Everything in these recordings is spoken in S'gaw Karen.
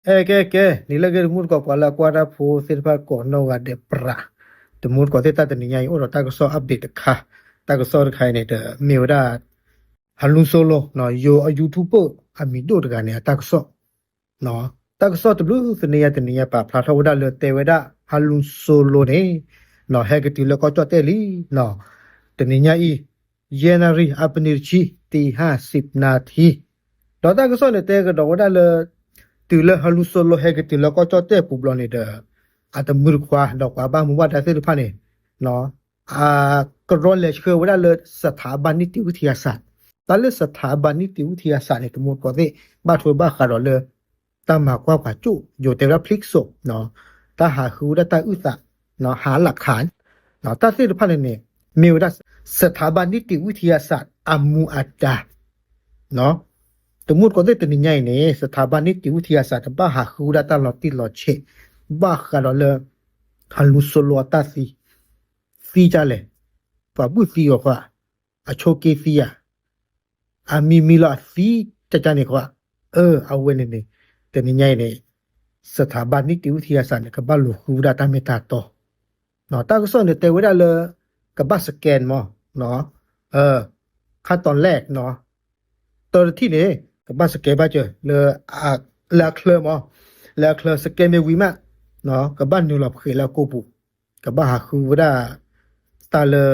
ကဲ ကဲ ကဲ နံၤလၢအဂ့ၤ တမူတကိး ပှၤလၢအကွၢ်တၢ်ဖိသ့ၣ်တဖၣ်ကိးနီၢ်ဂၤဒဲးပြး, တမူတကိးသ့ၣ် တၢ်တနံၤညါအံၤ အိၣ်ဒီးတၢ်ကစီၣ် update တခါ, တၢ်ကစီၣ်တခါအံၤန့ၣ်ဒီး မ့ၢ်ဝဲဒၣ် ဟလူစိလိ ယိၤအ YouTuber အမံၤဒိၣ်တဂၤန့ၣ် အတၢ်ကစီၣ် တၢ်ကစီၣ်တဘျုး တနံၤညါတနံၤညါ ပာ်ဖျါထီၣ်ဝဲဒၣ်လၢတဲဝဲဒၣ် ဟလူစိလိန့ၣ် ဟဲကတုၤလၢကီၢ်ကၠီၣ်တဲၣ်လံ, တနံၤညါအံၤ ယဲၢ်နၣ်ရံၣ် အပနံၣ်တဆံ တံဟၣ်စံးနါထံ, ဒီးတၢ်ကစီၣ်န့ၣ်တဲကဒီးဝဲဒၣ်လၢ တုၤလၢဟလူစိလိဟဲကတုၤလၢကီၢ်ကၠီၣ်တဲၣ်ပူၤဘျီန့ၣ်ဒီး အတမုၢ်တခွါ ဒီးပှၤဘၣ်မူဘၣ်ဒါသ့ၣ်တဖၣ်န့ၣ် အကရီလဲၤဆှၢဝဲဒၣ်လၢ စထါဘၣ်နံၣ်တံၣ်ဝံထံယၤစး, တၢ်လၢ စထါဘၣ်နံၣ်တံၣ်ဝံထံယၤစး န့ၣ် တမူတကိးသ့ၣ် ဘၣ်ထွဲဘၣ်ဃးဒီးလၢ တၢ်မၤကွၢ်ပှၤကၠိၣ် ယိၤတဲဝဲဒၣ် ဖျံးစိး တၢ်ဟးဃုဝဲဒၣ်တၢ်အုၣ်သး ဟးလၢခါ တၢ်သ့ၣ်တဖၣ်န့ၣ်န့ၣ် မ့ၢ်ဝဲဒၣ် စထါဘၣ်နံၣ်တံၣ်ဝံထံယၤစး အမူအဒါ တမူတကိးသ့ၣ် တနံၤညါအံၤန့ၣ် စထါဘၣ်နံၣ်တံၣ်ဝံထံယၤစး တဘၣ်ဟးဃုဝဲဒၣ်တၢ်လီၤတံၢ်လီၤဆဲး ဘၣ်ဃးဒီးလၢ ဟလူစိလိအတၢ်သံ သံဒ်လဲၣ်, ပှၤဘုၣ်သံအီၤဃီ, အဆိးက့သံဧါ, အမံမံလီၤအသံ ကကန့ၣ်ဃီ, အၢ အဝဲန့ၣ်န့ၣ် တနံၤညါအံၤန့ၣ် စထါဘၣ်နံၣ်တံၣ်ဝံထံယၤစးန့ၣ် ကဘၣ်လူၤဃုဝဲဒၣ်တၢ်မ့ၢ်တၢ်တီ တၢ်ကစီၣ်န့ၣ်တဲဝဲဒၣ်လၢ ကဘၣ် scan မး, ခါတီၤလဲၣ် တၢ်တထံၣ်န့ၣ် ကဘၣ် scan ဘၣ်စၢၤ လၢ လၢအချၢမး, လၢအချၢ scan မ့ၢ်ဝံၤမး ကဘၣ်နုာ်လီၤပဃ့လၢအကိာ်ပူၤ, ကဘၣ်ဟးဃုဝဲဒၣ် တၢ်လၢ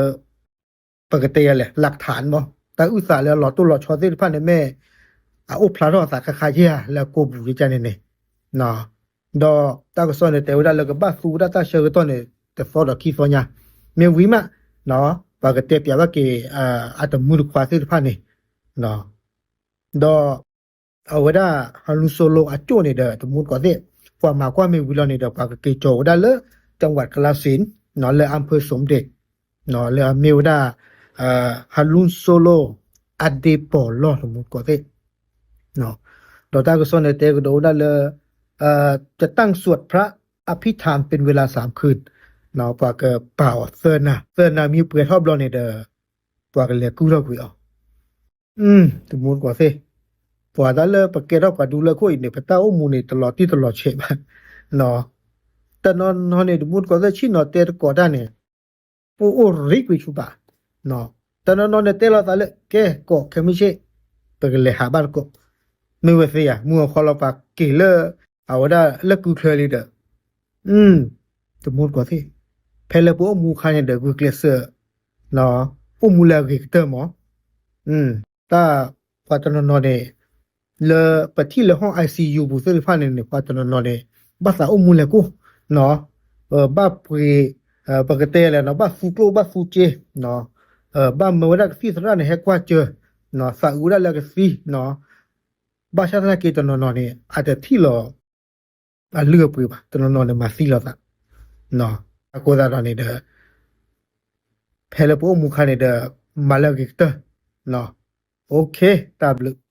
ပကတဲယၤလဲၣ် လၢကထါမး တၢ်အုၣ်သးလၢအလီၤတိၢ်လီၤဆီသ့ၣ်တဖၣ်န့ၣ်မ့ၢ် အအိၣ်ဖျါထီၣ်အသးခါခါယဲၢ်ဧါ လၢအကိာ်ပူၤယကန့ၣ်န့ၣ် ဒီးတၢ်ကစီၣ်န့ၣ် တဲဝဲဒၣ်လၢကဘၣ်သူဝဲဒၣ်တၢ်ဆၢကတီၢ်န့ၣ် တသီဒီးခံသီညါ, မ့ၢ်ဝံၤမး ပှၤကတဲပၠးဘၣ်က့ၤ အတမူတခွါသ့ၣ်တဖၣ်န့ၣ် ဒီး အဝဲဒၣ် ဟလူစိလိအကၠိၣ်န့ၣ်ဒီး တမူတကိးသ့ၣ် ပှၤမၤကွၢ်မ့ၢ်ဝံၤလီၤန့ၣ်ဒီး ပှၤကက့ၤကၠီၤဝဲဒၣ်လၢ ကဝးကလါစ့ၣ် လၢအဖၢၣ်စိမဒ့ၣ် လၢအမ့ၢ်ဝဲဒၣ် ဟလူစိလိ အဒ့ပီၤလီၢ် တမူတကိးသ့ၣ် ဒီးတၢ်ကစီၣ်န့ၣ်တဲကဒီးဝဲဒၣ်လၢ จะตั้งสวดพระอภิธรรมเป็นเวลาสามคืน ပှၤကပာ်အီၤသၢနၤ သၢနၤမ့ၢ်ပှဲၤထီၣ်ဘျီန့ၣ်ဒီး ပှၤကလဲၤကုၢ်ထီၣ်ကွံာ်အီၤ တမူတကိးသ့ၣ် ပှၤတၢ်လၢပကဲထီၣ်ပှၤဒူလၢခိၣ်အံၤန့ၣ် ပတၢ်အိၣ်မူန့ၣ် တလီၤတံၢ်တလီၤဆဲးဘၣ် တနီၤနီၤန့ၣ် တမူတကိးသ့ၣ် ဆ့ၣ်နီၤတဲတကိးတၢ်န့ၣ် အိၣ်အိၣ်ရံကွံာ်ဆူဘၣ် တနီၤနီၤန့ၣ် တဲလီၤသးလၢ ကဲ ကိးခဲမုၢ်ဆ့ၣ် ပကလဲၤဟးဘၣ်တကိး မ့ၢ်ဝဲသ့ဧါ မုၢ်အီၤခီလီၤပှၤက့ၤလၢ အဝဲဒၣ်လၢကုချၢလံဒီး တမူတကိးသ့ၣ် ဖဲလၢပအိၣ်မူအခါန့ၣ်ဒီး ဂုာ်ကျဲးစၢး အိၣ်မူလၢအဂ့ၤကတၢၢ်မး တၢ်ပှၤတနီၤနီၤန့ၣ် လၢပထံၣ်လၢဟီၣ် ICU ပူၤသ့ၣ်တဖၣ်န့ၣ်န့ၣ် ပှၤတနီၤနီၤန့ၣ် ဘၣ်သးအိၣ်မူလဲၤကိၢ် ဘၣ်ပှ့ၤ ပကတဲလဲၣ် ဘၣ်သူကျိၣ်ဘၣ်သူစ့ ဘၣ်မၢဝဲဒၣ်ကသံၣ်သရၣ်န့ၣ် ဟဲကွၢ်စၢၤ သးအုးဝဲဒၣ်လၢအကသံ ဘၣ်ဆၣ်သနာ်က့တနီၤနီၤန့ၣ် အတထံၣ်လီၤ အလုၢ်အပှ့ၤဘၣ် တနီၤနီၤန့ၣ် မၤသံလီၤသး အဃိသတးဒီးန့ၣ်ဒီး ဖဲလၢပအိၣ်မူအခါန့ၣ်ဒီး မၤလၢအဂ့ၤကတၢၢ် တၢ်ဘျုး